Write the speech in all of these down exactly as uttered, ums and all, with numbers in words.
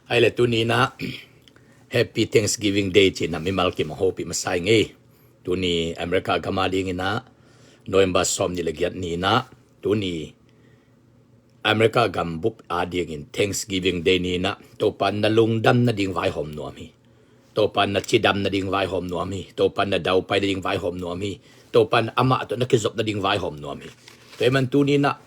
Ai le tuni inah Happy Thanksgiving Day ci-in ah mimal kim a hopih masa ing ei. Tuni America gam a ding inah November sawm nih le giat ni inah tuni America gam bup a dingin Thanksgiving Day ni inah Topa na lungdam nading vaihawm nuam hi. Topa na cidam nading vaihawm nuam hi. Topa na daupai nading vaihawm nuam hi. Topa na amah tawh na kizop nading vaihawm nuam hi. Tua ahih man tuni inah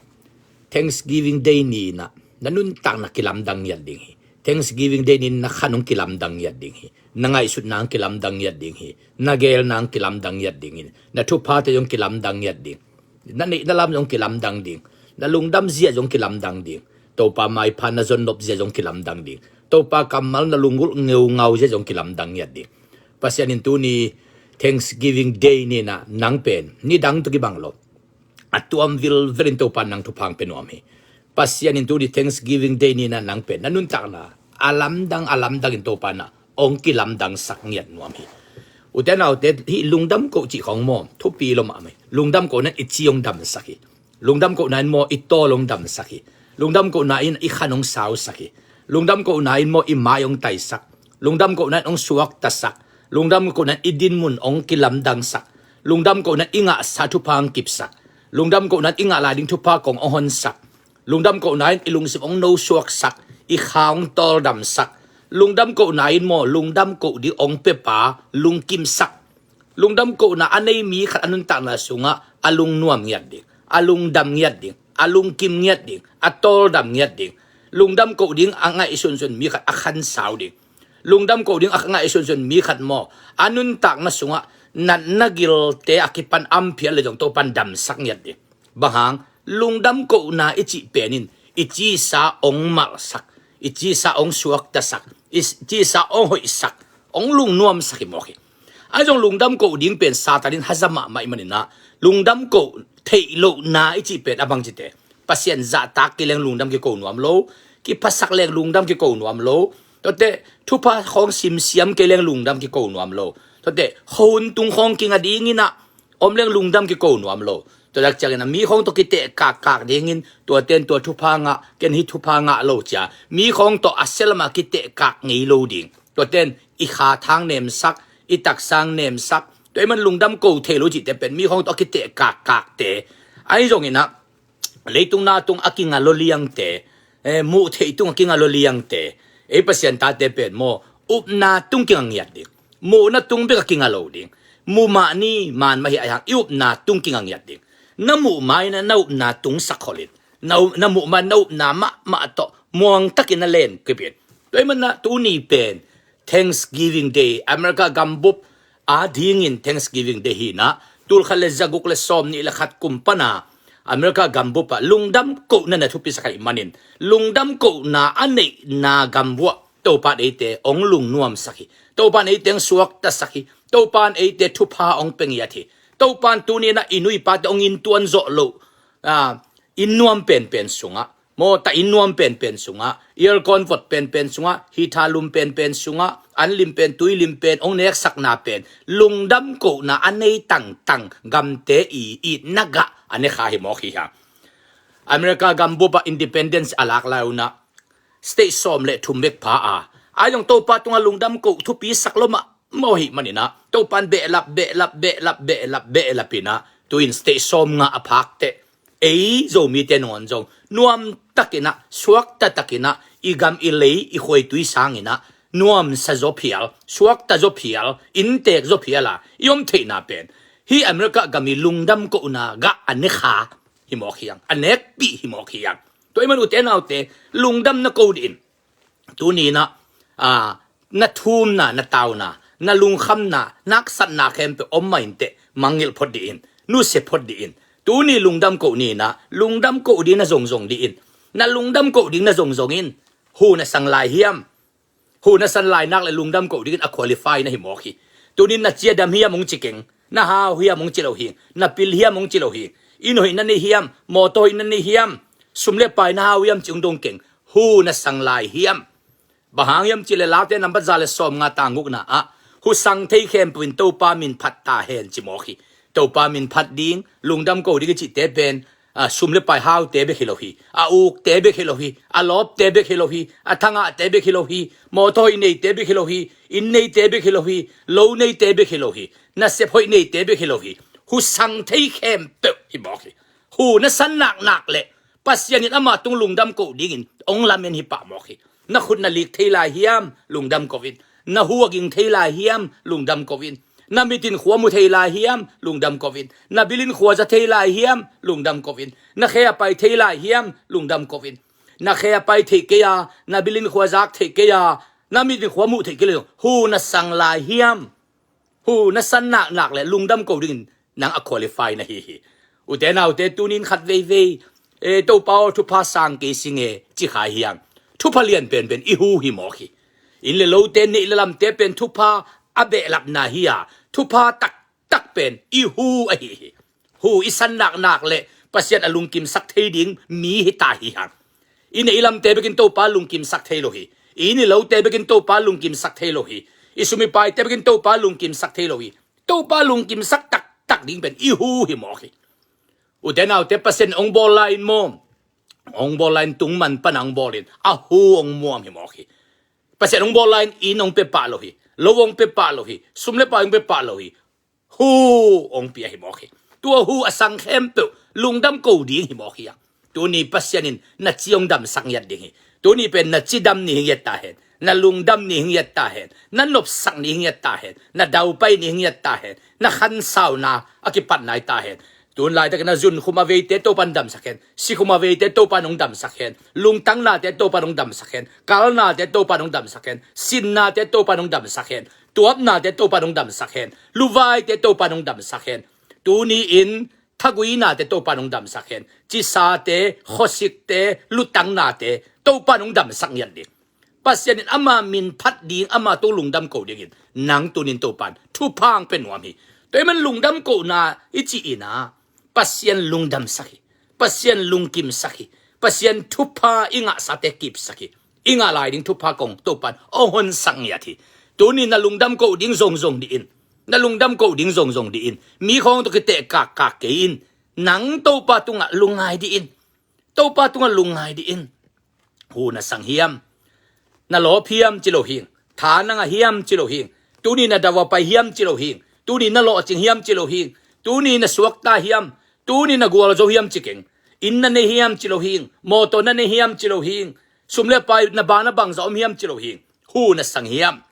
Thanksgiving Day ni inah na nuntakna kilamdang ngiat ding hi. Thanksgiving Day ni inah na khan hong kilamdang ngiat ding hi. Na ngaihsutna hong kilamdang ngiat ding hi. Na gelna hong kilamdang ngiat ding hi. Na thuphate hong kilamdang ngiat ding. Na neihna lam zong kilamdang ding. Na lungdam zia zong kilamdang ding. Topa maipha na zon nop zia zong kilamdang ding. Topa kammal na lunggulh ngeungau zia zong kilamdang ngiat ding. Pasian in tuni Thanksgiving Day ni inah nang pen nidang tawh kibang lo a tuam vilvel in Topa nang thupha hong pia nuam hi. Pasian in tuni Thanksgiving Day ni inah nang pen na nuntakna a lamdang a lamdang in Topa inah hong kilamdangsak ngiat nuam hi. Ute naute, hih lungdam koh cih khawng maw thupi lo mahmah hi. Lungdam kohna in i ci hong damsak hi. Lungdam kohna in maw i tawl hong damsak hi. Lungdam kohna in i khan hong sausak hi. Lungdam kohna in maw i mai hong taisak. Lungdam kohna in hong suaktasak. Lungdam kohna in i dinmun hong kilamdangsak. Lungdam kohna in i ngahsa thupha hong kipsak. Lungdam kohna in i ngah lai ding thupha kong hong honsak. Lungdam kohna in i lungsim hong nosuaksak, i kha hong tawldamsak. Lungdam kohna in maw lungdam koh ding hong piapa lungkimsak. Lungdam kohna a nei mi khat a nuntakna sungah a lungnuam ngiat ding, a lungdam ngiat ding, a lungkim ngiat ding, a tawldam ngiat ding. Lungdam koh ding a ngaihsunsun mi khat a khansau ding. Lungdam koh ding a ngaihsunsun mi khat maw a nuntakna sungah natna gilte a kipan amphial le zong Topa in damsak ngiat ding. Bang hang? Lungdam kohna i cih pen in i cisa hong malhsak, i cisa hong suaktasak, i cisa hong hoihsak, hong lungnuamsak hi mawk hi. Ahi zong lungdam koh ding pen Satan in haza mahmah ahih man inah lungdam koh theih lohna i cih pen a bang cite, Pasian zahtak kei leng lungdam kiko nuam lo, kiphasak leng lungdam kiko nuam lo. Tuate thupha khawng simsiam kei leng lungdam kiko nuam lo. Tuate khuahun tung khawng kinga ding inah om leng lungdam kiko nuam lo. Tua dak ciangin a mi khawng tawh kitehkakkak dingin tuate in tua thupha ngah, ken hih thupha ngah lo cia mi khawng tawh a sia lamah kitehkak ngei lo ding. Tuate in i kha thang nemsak, i taksa hong nemsak. Tua ahih man lungdam ko thei lo cihte pen mi khawng tawh a kitehkakkakte. Ahi zong inah leitung na tung a kinga lo liangte, eh, muh theih tung a kinga lo liangte, ei Pasian tate pen maw upna tung kinga ngiat ding. Muhna tung bek a kinga lo ding. Muh mah ni man mah hi a, ahi hang i upna tung kinga ngiat ding. Na muh ma inah na upna tungsak khol in. Na up-, na muh ma inah na upna mahmah tawh muangtakin na len kip in. Tua ahih man inah tuni pen Thanksgiving Day, America gambup a dingin Thanksgiving Day hi inah, tulkhat le zaguk le sawmnih le khat kum pana America gambup ah lungdam kohna na thupisak ahih manin, lungdam kohna a neihna gambup ah Topa in eite hong lungnuamsak hi. Topa in eite hong suaktasak hi. Topa in eite thupha hong pia ngiat hi. Topa in tuni inah i nu i pate hong inntuan zawh loh, ah, inn nuam penpen sungah, maw ta inn nuam penpen sungah, aircon vot penpen sungah, hita lum penpen sungah, an lim pen, tui lim pen hong neksakna pen lungdam kohna a nei tangtang gamte i itna gah a ne kha hi mawk hi hang. America gambup ah independence a lak lai un ah state sawm le thum bek pha a, ahi zong Topa tungah lungdam koh thupisak lo mah maw ahih man inah Topa in behlap, behlap, behlap, behlap, behlap inah tu-in state sawmnga a phak teh ei Zomite nangawn zong nuamtak inah, suakta tak inah i gam i lei i khuaitui sang inah nuamsa zaw phial, suakta zaw phial, inntek zaw phial a i om theihna pen hih America gam i lungdam kohna gah a ne kha hi mawk hi hang, a nekpih hi mawk hi hang. Tua ahih man ute naute, lungdam na ko dih in. Tuni inah, ah, na thumna, na tauna, na lungkhamna, na haksatna khempeuh om mah inteh mangngilh phot dih in, nusia phot dih in. Tuni lungdam koh ni inah, lungdam koh ding na zongzong dih in. Na lungdam koh ding na zongzong in. Hu na sang lai hiam? Hu na sang lai nak le lungdam koh dingin a qualify na hi mawk hi. Tuni in na ciadam hiam hong ci keng, na hau hiam hong ci lo hi, na pil hiam hong ci lo hi. Inn hoih na nei hiam, mawtaw hoih na nei hiam, sum le pai na hau hiam cih hong dong keng. Hu na sang lai hiam? Bang hang hiam cih leh Laute nambat za le sawmnga tang gukna ah, hu sang thei khempeuh in Topa min phat ta hen ci mawk hi. Topa min phat ding, lungdam ko ding i cihte pen A sum le pai haute bek hi lo hi. A ukte bek hi lo hi. A lawpte bek hi lo hi. A thangahte bek hi lo hi. Mawtaw hoih neite bek hi lo hi. Inn neite bek hi lo hi. Lo neite bek hi lo hi. Nasep hoih neite bek hi lo hi. Hu sang thei khempeuh hi mawk hi. Hu na san naknak le Pasian in ama tung lungdam ko dingin hong lamen hi pah mawk hi. Na khut na lik thei lai hiam? Lungdam ko in. Na hu a ging thei lai hiam? Lungdam ko in. Na mit in khua mu thei lai hiam? Lungdam ko in. Na bil in khua za thei lai hiam? Lungdam ko in. Na khe a pai thei lai hiam? Lungdam ko in. Na khe a pai thei kei a, na bil in khua zak thei kei a, na mit in khua muh thei kei lai, hu na sang lai hiam? Hu na san naknak le lungdam ko dingin nang a qualify na hi hi. Ute naute, tunin khat veivei, e, Topa aw, thupha sang kei sing e, ci kha hiang. Thupha lian penpen i hu hi mawk hi. Inn le lote, neih le lamte pen thupha a behlapna hi a, thupha taktak pen i hu ahi hi. Hu i san naknak le Pasian a lungkimsak thei ding mi hi ta hi hang. I neih i lamte bekin Topa lungkimsak thei lo hi. I inn i lote bekin Topa lungkimsak thei lo hi. I sum i paite bekin Topa lungkimsak thei lo hi. Topa lungkimsak taktak ding pen i hu hi mawk hi. Ute naute, Pasian hong bawl lai-in maw, hong bawl lai-in tung man pan hong bawlin a hu hong muam hi mawk hi. Pasian hong bawl lai-in inn hong pia pah lo hi. Lo hong pia pah lo hi. Sum le pai hong pia pah lo hi. Hu hong pia hi mawk hi. Tua hu a sang khempeuh lungdam ko ding hi mawk hi a. Tuni Pasian in na ci hong damsak ngiat ding hi. Tuni pen na cidam ni hi ngiat ta hen. Na lungdam ni hi ngiat ta hen. Na nopsak ni hi ngiat ta hen. Na daupai ni hi ngiat ta hen. Na khansauna a kipatna hi ta hen. Tun laitakin a zun khum a veite Topan damsak hen. Si khum a veite Topan hong damsak hen. Lungtangnate Topan hong damsak hen. Kalnate Topan hong damsak hen. Sinnate Topan hong damsak hen. Tuapnate Topan hong damsak hen. Luvaite Topan hong damsak hen. Tuni-in thaguinate Topan hong damsak hen. Cisate, khuasikte, lutangnate Topan hong damsak ngiat ding. Pasian in ama min phat ding, ama tung lungdam ko dingin nang tunin Topan thupha hong pia nuam hi. Tua ahih man lungdam kohna i cih in a, Pasian lungdamsak hi. Pasian lungkimsak hi. Pasian thupha i ngahsate kipsak hi. I ngah lai ding thupha kong Topan hong honsak ngiat hi. Tuni na lungdam ko ding zongzong dih in. Na lungdam ko ding zongzong dih in. Mi khawng tawh kiteh kakkak kei in. Nang Topa tungah lungngai dih in. Topa tungah lungngai dih in. Hu na sang hiam? Na lawp hiam ci lo hing. Tha na ngah hiam ci lo hing. Tuni na dau a pai hiam ci lo hing. Tuni na lawhcing hiam ci lo hing. Tuni na suakta hiam. Tuni na gualzo hiam ci keng. Inn na nei hiam ci lo hing. Mawtaw na nei hiam ci lo hing. Sum le pai na bana bangzah om hiam ci lo hing. Hu na sang hiam?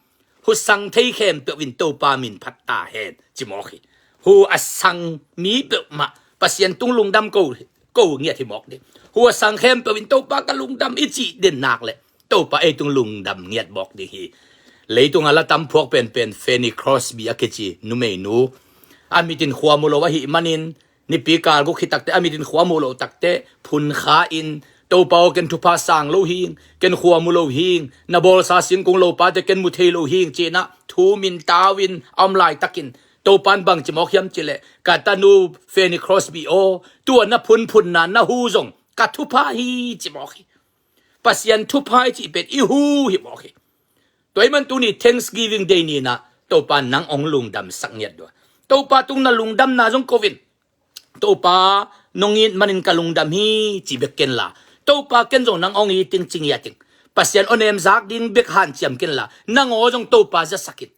Hu sang thei khempeuh in Topa min phat ta hen ci mawk hi. Hu a sang mi peuhmah Pasian tung lungdam ko, ko ngiat hi mawk ding. Hu a sang khempeuh in Topa ka lungdam i cih den nak le Topa ei tung lungdam ngiat mawk ding hi. Leitung a la tam phuak penpen Fanny Crosby a kici numeinu, a mit in khua mu lo ahih manin, nipi kal guk hi takte, a mit in khua mu lo takte, phun kha in, Topa aw, ken thupha sang lo hing, ken khua mu lo hing, na bawlsa singkung lopate ken mu thei lo hing, ci-in a thu min tau in a om laitakin, Topan bang ci mawk hiam ci leh, ka tanu Fanny Crosby aw, tua na phunphunna na hu zong ka thupha hi ci mawk hi. Pasian thupha i cih pen i hu hi mawk hi. Tua ahih man tuni Thanksgiving Day ni-in a Topa nang hong lungdamsak ngiat dua. Topa tung na lungdamna zong ko in. Topa, nong it manin ka lungdam hi ci bek ken la, Topa, ken zong nang hong it ing ci ngiat ing. Pasian aw nem zak ding bek hanciam ken la, nang aw zong Topa zasak in.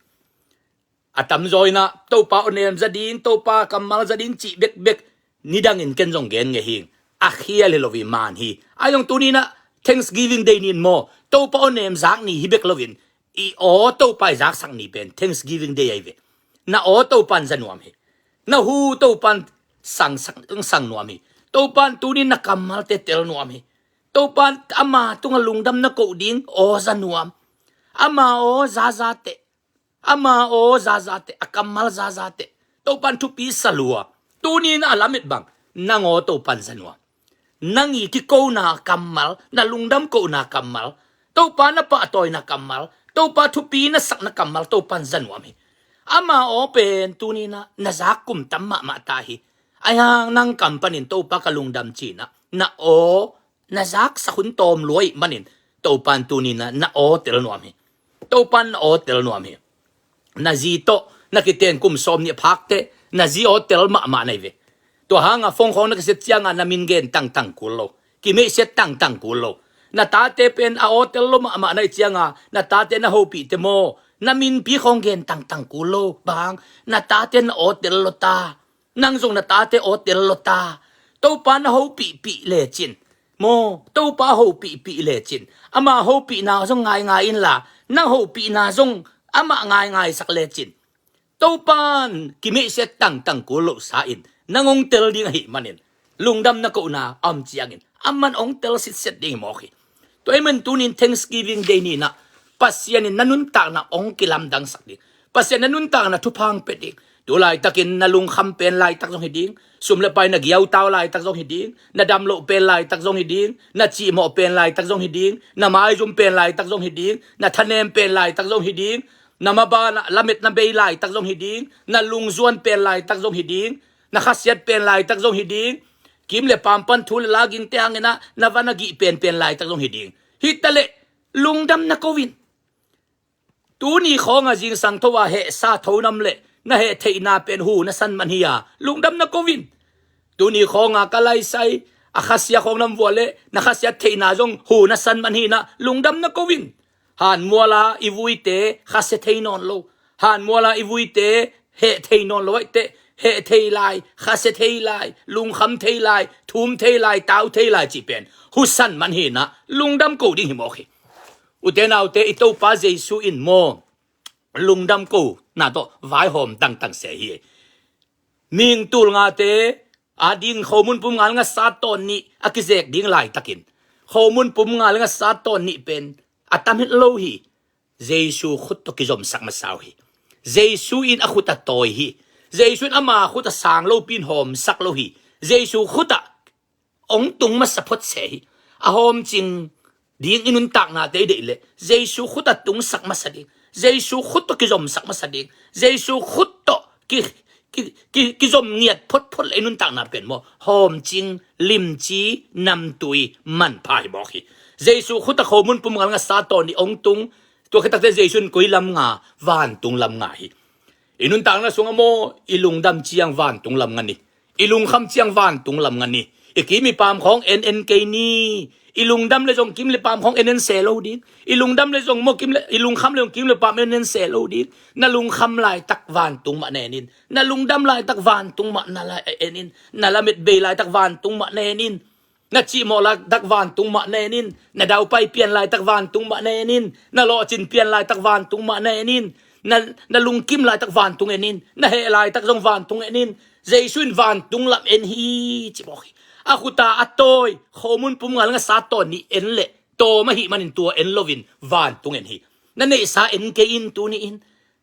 A tamzaw in a Topa aw nem za ding, Topa kammal za ding cih bekbek nidangin ken zong gen ngei hing. A khial hi lo hi, man hi. Ahi zong tuni-in a Thanksgiving Day ni-in maw, Topa aw nem zak ni hi bek loin, i aw Topa i zaksak ni pen Thanksgiving Day ahi ve. Na aw Topan za nuam hi. Na hu Topan sang, sang, sang nuam hi. Topan tuni-in na kammalte tel nuam hi. Topan ama tungah lungdam na koh ding aw za nuam. Ama aw zaza teh. Ama aw zaza teh, a kammal zaza teh. Topan thupi sa lua. Tuni-in a lamet bang, nang aw Topan za nuam. Nang i kikona kammal, na lungdam kohna kammal, Topa na pahtawina kammal, Topa thupi na sakna kammal Topan za nuam hi. Ama aw pen tuni-in a na zak kum tam mahmah ta hi. Ahi hang nang kam panin Topa ka lungdam ci-in a na aw na zaksak hun tawm lua ahih manin Topan tuni-in a na aw tel nuam hi. Topan na aw tel nuam hi. Na zi tawh na kiten kum sawm nih a phak teh, na zi aw tel mahmah na hi ve. Tua hanga phone khawng na kisiat cianga na min gen tangtang kul lo. Kimeihsiat tangtang kul lo. Na tate pen a aw tel lo mahmah na hih cianga na tate na hopih te maw? Na minpi khawng gen tangtang kul lo. Bang hang? Na tate na aw tel lo ta. Nang zong na tate aw tel lo ta. Topa na hopihpih lecin maw? Topa hopihpih lecin ama hopihna zong ngaingai inla, nang hopihna zong amah ngaingaisak lecin Topan kimeihsiat tangtang kul lohsa in nang hong tel ding ahih manin, lungdam na kohna a om ciangin aman hong tel sitsiat ding hi mawk hi. Tua ahih manin tunin Thanksgiving Day ni-in ah Pasian in na nuntakna hong kilamdangsak ding, Pasian na nuntakna thupha hong pia ding. Tu laitakin na lungkham pen laitak zong hi ding, sum le pai na giautau laitak zong hi ding, na damloh pen laitak zong hi ding, na cihmawh pen laitak zong hi ding, na maizum pen laitak zong hi ding, na thanem pen laitak zong hi ding, na maban ah lamet na bei laitak zong hi ding, na lungzuan pen laitak zong hi ding, na khasiat pen laitak zong hi ding, kim le paam pan thu le la gingte hangin ah na van a gih penpen laitak zong hi ding. Hi taleh lungdam na ko in. Tuni khawnga zingsang tho a hehsa thonam le na heh theihna pen hu na san man hi a, lungdam na ko in. Tuni khawnga ka laisai a khasia khawng nam vuah le na khasia theihna zong hu na san man hi in ah, lungdam na ko in. Hanmuala i vuite khasia thei nawn lo. Hanmuala i vuite heh thei nawn lo aih teh, heh thei lai, khasia thei lai, lungkham thei lai, thum thei lai, tau thei lai cih pen hu san man hi in ah, lungdam ko ding hi mawk hi. Ute naute, i Topa Jesu in maw lungdam kona tawh vaihawm tangtang se hi. Mihing tul ngate ading khomun pum nga le ngasa tawn nih a kizek ding laitakin, khomun pum nga le ngasa tawn nih pen a tam het lo hi. Jesu khut tawh kizomsak masa uh hi. Jesu in a khut a tawi hi. Jesu in ama khut a sang lopi in hawmsak lo hi. Jesu khut ah hong tung masa phot se hi. A hawmcing ding i nuntaknate i deih leh Jesu khut a tungsak masa ding, Jesu khut tawh kizomsak masa ding, Jesu khut tawh ki, ki, ki, kizom ngiat photphot le i nuntakna pen maw hawmcing, limci, namtui, manpha hi mawk hi. Jesu khut a khomun pum nga le ngasa tawn nih hong tung. Tua khit takteh Jesu in koi lam nga? Vantung lam nga hi. I nuntakna sungah maw i lungdam ciang vantung lam nga ni. I lungkham ciang vantung lam nga ni. I kim i paam khawng en en kei ni. I lungdam le zong kim le paam khawng en en se lo ding. I lungdam le zong maw kim le, i lungkham le zong kim le paam en en se lo ding. Na lungkham laitak vantung mah na en in. Na lungdam laitak vantung mah na la en in. Na lamet bei laitak vantung mah na en in. Na cihmawh laitak vantung mah na en in. Na daupai pian laitak vantung mah na en in. Na lawhcin pian laitak vantung mah na en in. Na, na lungkim laitak vantung en in. Na heh laitak zong vantung en in. Jesu in vantung lam en hi ci mawk hi. A khut a a tawi khomun pum nga le ngasa tawn nih en leh tawm ahih manin tua en loin vantung en hi. Na neihsa en kei in tuni in.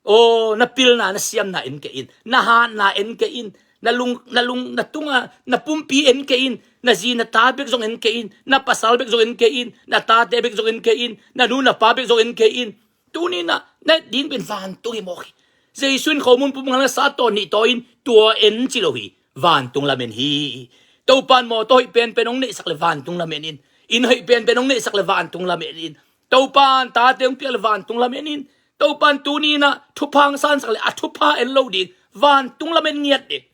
Aw, na pilna na siamna en kei in, na hatna en kei in, na lung, na lung, na tunga na pumpi en kei in, na zi na ta bek zong en kei in, na pasal bek zong en kei in, na tate bek zong en kei in, na nu na pa bek zong en kei in. Tuni in ah na et ding pen vantung hi mawk hi. Jesu in khomun pum nga le ngasa tawn nih tawi in tua en ci lo hi. Vantung lam en hi. Topan mawtaw hoih penpen hong neihsak le vantung lam en in. Inn hoih penpen hong neihsak le vantung lam en in. Topan tate hong piak le vantung lam en in. Topan tuni in ah thupha hong sansak le a thupha en lo ding, vantung lam en ngiat ding.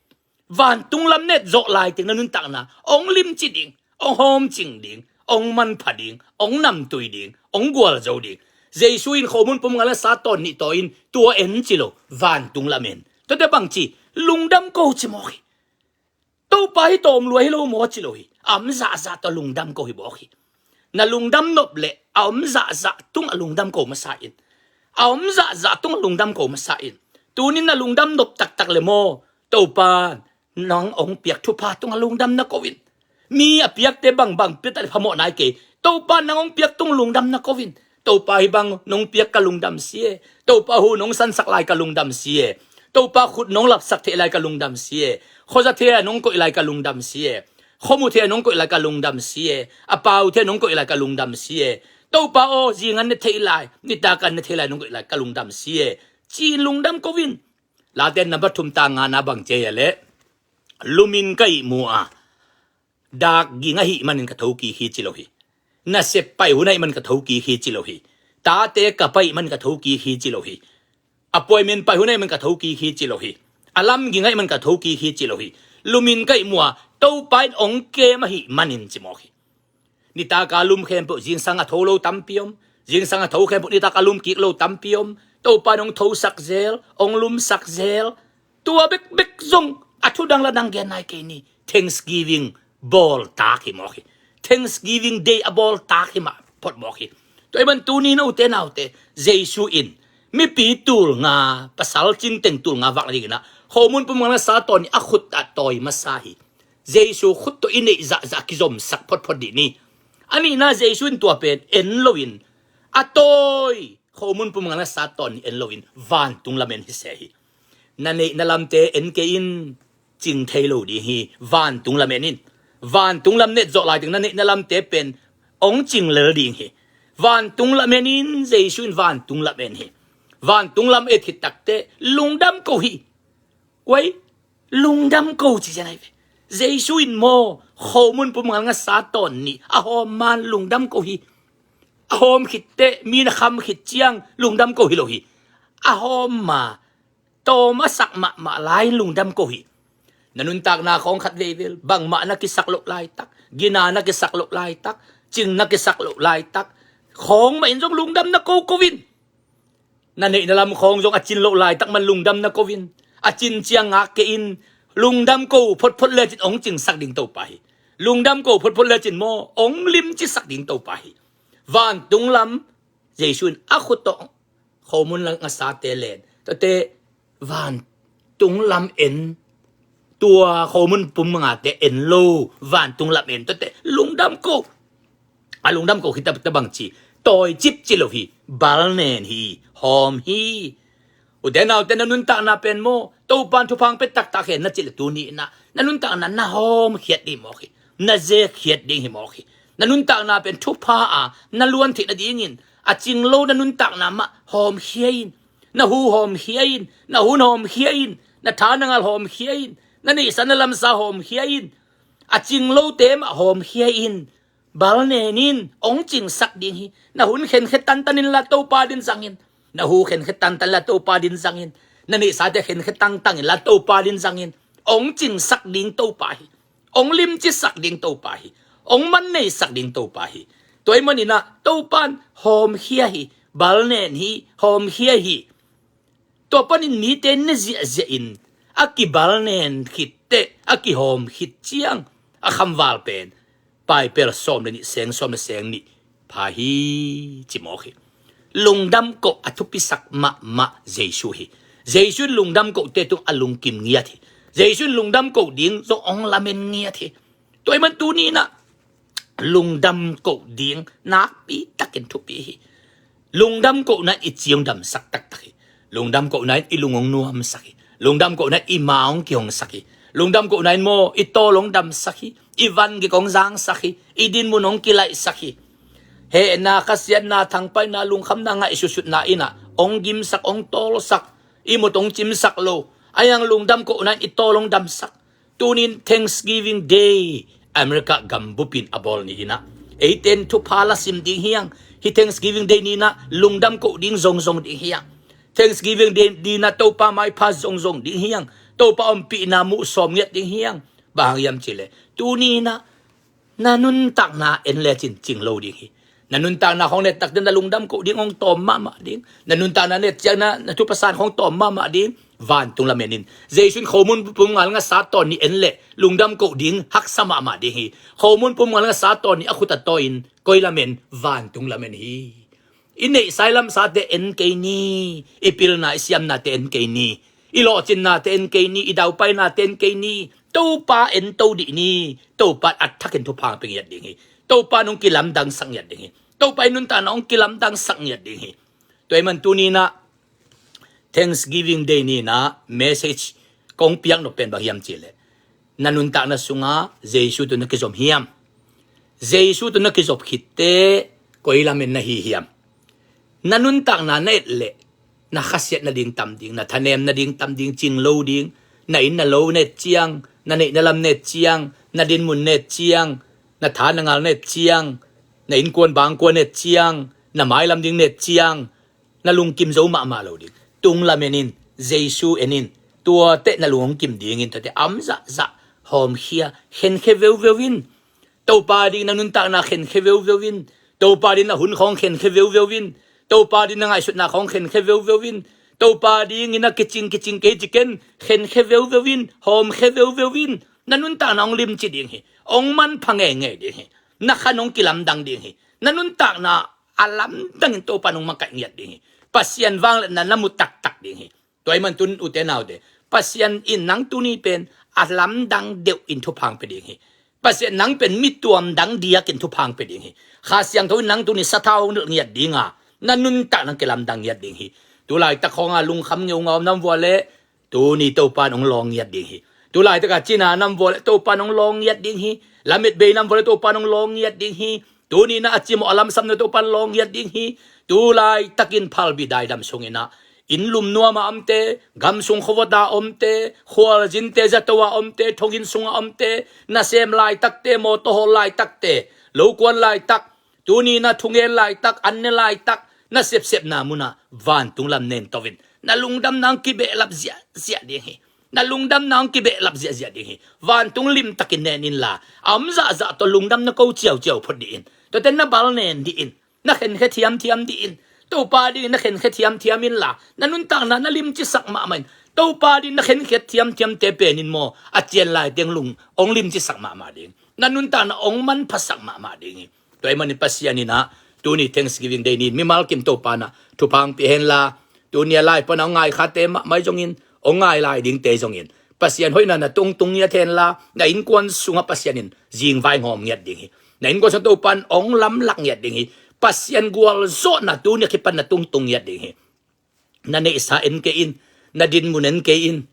Vantung lam na et zawh laiteng na nuntakna hong limci ding, hong hawmcing ding, hong manpha ding, hong namtui ding, hong gualzo ding. Jesu in khomun pum nga le ngasa tawn nih tawi in tua en ci lo, vantung lam en. Tuate bangci? Lungdam ko ci mawk hi. Topa hi tawm lua hi lo maw ci lo hi. A om zahzah tawh lungdam ko hi mawk hi. Na lungdam nop leh a om zahzah tungah lungdam ko masa in. A om zahzah tungah lungdam ko masa in. Tunin na lungdam nop taktak le maw, Topa nang hong piak thupha tungah lungdam na ko in. Mi a piakte bangbang piakta le phamawh nai kei. Topa nang hong piak tung lungdam na ko in. Topa hih bang nong piak ka lungdam si e. Topa hu nong sansak lai ka lungdam si e. Topa khut nong lapsak theih lai ka lungdam si e. Khuazathe a nong koih lai ka lungdam si e. Khuamuthe a nong koih lai ka lungdam si e. A pauthe a nong koih lai ka lungdam si e. Topa aw, zingan ne theih lai, nitak an ne theih lai nong koih lai ka lungdam si e. Ci-in lungdam ko in. Late nambat thum tang ngana bang ci hiam cih leh, lumin ka ihmu a, dak ging ahih manin ka thokik hi ci lo hi. Nasep pai hun ahih manin ka thokik hi ci lo hi. Tate kap ahih manin ka thokik hi ci lo hi. Appointment pai hun ahih manin ka thokik hi ci lo hi. A lam ging ahih manin ka thokik hi ci lo hi. Lumin ka ihmu a, Topa in hong kem ahih manin ci mawk hi. Nitaka lum khempeuh zingsang a tho lo tampi om. Zingsang a tho khempeuh nitaka lum kik lo tampi om. Topa in hong thosak zel, hong lumsak zel. Tua bekbek zong a thu dang la dang gen nai kei ni. Thanksgiving bawl tak hi mawk hi. Thanksgiving Day a bawl tak hi mah phot mawk hi. Tua ahih man tuni na ute naute, Jesu in mipi tul nga, pasal cingteng tul nga vak na dingin ah, khomun pum ngal ngasa tawn nih a khut ah tawi masa hi. Jesu khut tawh i neih zahzah kizomsak photphot dih ni. A nihna Jesu in tua pen en loin, a tawi khomun pum ngal ngasa tawn nih en loin vantung lam en hi se hi. Na neihna lamte en kei in, cing thei lo ding hi. Vantung lam en in. Vantung lam net zawh laitak na neihna lamte pen hong cing lel ding hi. Vantung lam en in, Jesu in vantung lam en hi. Vantung lam et khit takteh lungdam ko hi. Kuai, lungdam ko ci cian ahi ve. Jesu in maw, khomun pum ngal ngasa tawn nih a hawm man lungdam ko hi. A hawm khitteh mi na kham khit ciang lungdam ko hi lo hi. A hawm ma tawm a sak mahmah lai lungdam ko hi. Na nuntakna khawng khat veivel bangmah na kisak loh laitak, gina na kisak loh laitak, cing na kisak loh laitak khawng mah in zong lungdam na ko ko in. Na neihna lam khawng zong a cin loh laitak man lungdam na ko in. A cin ciang ngak kei in, lungdam ko photphot lecin hong cingsak ding Topa hi. Lungdam ko photphot lecin maw, hong limcisak ding Topa hi. Vantung lam Jesu in a khut tawh khomun ngal ngasate len. Tuate vantung lam en, tua khomun pum ngate en lo, vantung lam en. Tuate lungdam ko. A lungdam ko khit takteh bang ci, tawi cipci lo hi, bal nen hi, hawm hi. Ute naute, na nuntakna pen maw, Topa in thupha hong pia taktak hen na cih leh tuni in ah, na nuntakna na hawmkhiat ding hi mawk hi. Na zekkhiat ding hi mawk hi. Na nuntakna pen thupha a na luan theih nadingin a cing lo na nuntakna mah hawmkhia in. Na hu hawmkhia in, na hun hawmkhia in, na tha na ngal hawmkhia in, na neihsa na lamsa hawmkhia in. A cing lote mah hawmkhia in. Bal nen in, hong cingsak ding hi. Na hun khenkhia tantan inla Topa adingin zang in. Na hu khenkhia tantan inla Topa adingin zang in. Na neihsate khenkhia tangtang inla Topa adingin zang in. Hong cingsak ding Topa hi. Hong limcisak ding Topa hi. Hong manneisak ding Topa hi. Tua ahih manin ah Topa in hawmkhia hi. Bal nen hi, hawmkhia hi. Tua panin mite ne ziahziah in a kibal nen khitteh, a kihawm khit ciang a khamval pen Paipel sawm le nih seng sawm le seng nih pha hi, ci mawk hi. Lungdam koh a thupisak mahmah Jesu hi. Jesu in lungdam kohte tung a lungkim ngiat hi. Jesu in lungdam koh ding zong hong lamen ngiat hi. Tua ahih man tuni in ah lungdam koh ding nakpi takin thupi hi. Lungdam kohna in i ci hong damsak taktak hi. Lungdam kohna in i lung hong nuamsak hi. Lungdam kohna in i ma hong kihongsak hi. Lungdam kohna in maw, i tawl hong damsak hi. I van gik hong zangsak hi. I dinmun hong kilaihsak hi. Hehna, khasiatna, thangpaihna, lungkhamna, ngaihsutsutna in ah hong gimsak, hong tawlsak, i mut hong cimsak lo. Ahi hang lungdam kohna in i tawl hong damsak. Tunin Thanksgiving Day America gambup in a bawl ni in ah, eite in thupha la sim ding hi hang. Hih Thanksgiving Day ni in ah lungdam koh ding zongzong ding hi hang. Thanksgiving Day ni in ah Topa maipha zongzong ding hi hang. Topa ompihna muh sawm ngiat ding hi hang. Bang hang hiam cih leh tuni in ah na nuntakna en lecin cing lo ding hi. Na nuntakna khawng en taktak ciang na lungdam koh ding hong tawm mahmah ding. Na nuntakna en ciang na, na thupha san khawng tawm mahmah ding. Vantung lam en in. Jesu in khomun pum ngal ngasa tawn nih en leh lungdam koh ding haksa mahmah ding hi. Khomun pum ngal ngasa tawn nih a khut a tawi in koi lam en, vantung lam en hi. I neihsa i lamsate en kei ni. I pilna i siamnate en kei ni. I lawhcinnate en kei ni. I daupainate en kei ni. Topa en to dih ni. Topa in a thakin thupha hong pia ngiat ding hi. Topa in hong kilamdangsak ngiat ding hi. Topa in nuntakna hong kilamdangsak ngiat ding hi. Tua ahih man tuni in ah Thanksgiving Day ni in ah message kong piak nop pen bang hiam cih leh, na nuntakna sungah Jesu tawh na kizom hiam? Jesu tawh na kizop khitteh koi lam en na hi hiam? Na nuntakna na et leh na khasiat nading tam ding, na thanem nading tam ding, cing lo ding. Na inn na lo na et ciang, na neih na lam na et ciang, na dinmun na et ciang, na tha na ngal na et ciang, na innkuan bangkuan na et ciang, na mailam ding na et ciang, na lungkim zo mahmah lo ding. Tung lam en in, Jesu en in. Tuate na lung hong kim dingin tuate a om zahzah hawmkhia, khenkhia veuveu in. Topa ding na nuntakna khenkhia veuveu in. Topa ding na hun khawng khenkhia veuveu in. Topa ding na ngaihsutna khawng khenkhia veuveu in. Topa dingin a kicing kicing kei ci ken, khenkhia veuveu in, hawmkhia veuveu in. Na nuntakna hong limci ding hi. Hong manpha ngeingei ding hi. Na khan hong kilamdang ding hi. Na nuntakna a lamdangin Topa nong makaih ngiat ding hi. Pasian vangliatna na mu taktak ding hi. Tua ahih man tun ute naute, Pasian in nang tuni pen a lamdang deuh in thupha hong pia ding hi. Pasian nang pen mi tuamdang diakin thupha hong pia ding hi. Kha Siangtho in nang tuni sathau hong nilh ngiat ding a, na nuntak nang kilamdang ngiat ding hi. Tu laitak khawng a lungkham ngeungau nam vua le, tuni Topa in hong lawng ngiat ding hi. Tu laitak a cina nam vua le Topa in hong lawng ngiat ding hi. Lamet bei nam vua le Topa in hong lawng ngiat ding hi. Tuni na a cimawh a lamsam na Topa in lawng ngiat ding hi. Tu laitakin phalbi daidam sungin ah, inn lum nuam a omte, gam sung khuavawt a omte, khualzinte zato a omte, thonginn sung a omte, nasem laitakte, mawtaw hawl laitakte, lokuan laitak, tuni na thungen laitak, an ne laitak, na sepsepna munah vantung lam nen to in, na lungdamna hong kibehlap ziahziah ding hi. Na lungdamna hong kibehlap ziahziah ding hi. Vantung limtakin nen inla, a om zahzah tawh lungdamna ko ciauciau phot dih in. Tuate na bal nen dih in. Na khenkhiat thiamthiam dih in. Topa dingin na khenkhiat thiamthiam inla, na nuntakna na limcisak mahmah in. Topa dingin na khenkhiat thiamthiamte pen in maw, a cian lai teng lung hong limcisak mahmah ding. Na nuntakna hong manphasak mahmah ding hi. Tua ahih manin Pasian in ah, tuni Thanksgiving Day ni in mimal kim Topa in ah thupha hong pia henla, tuni a lai pan a hong ngai khate mahmah zongin, hong ngai lai dingte zongin, Pasian hoihna na tung tung ngiat henla, na innkuan sungah Pasian in zingvai hong hawm ngiat ding hi. Na innkuan sungah Topa in hong lamlak ngiat ding hi. Pasian gualzawhna tuni a kipan na tung tung ngiat ding hi. Na neihsa en kei in, na dinmun en kei in,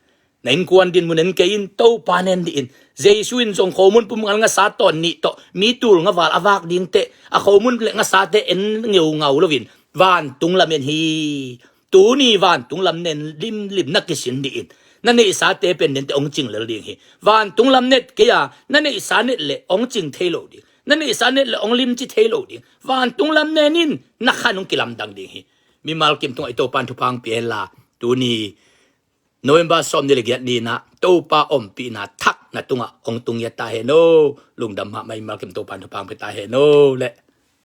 na innkuan dinmun en kei in, Topa nen dih in. Jesu in zong khomun pum ngal ngasa tawn nih tawh mi tul nga val a vak ding teh, a khomun le ngasate en ngeungau loin vantung lam en hi. Tuni vantung lam nen limlim na kisin dih in. Na neihsate pen nente hong cing lel ding hi. Vantung lam net kei a, na neihsa net le hong cing thei lo ding. Na neihsa net le hong limci thei lo ding. Vantung lam nen in, na khan hong kilamdang ding hi. Mimal kim tungah i Topa in thupha hong pia henla, tuni November sawmnih le giat ni in ah Topa ompihna thak na tungah hong tung ngiat ta hen aw. Lungdam mahmah, mimal kim Topa in thupha hong pia ta hen aw leh.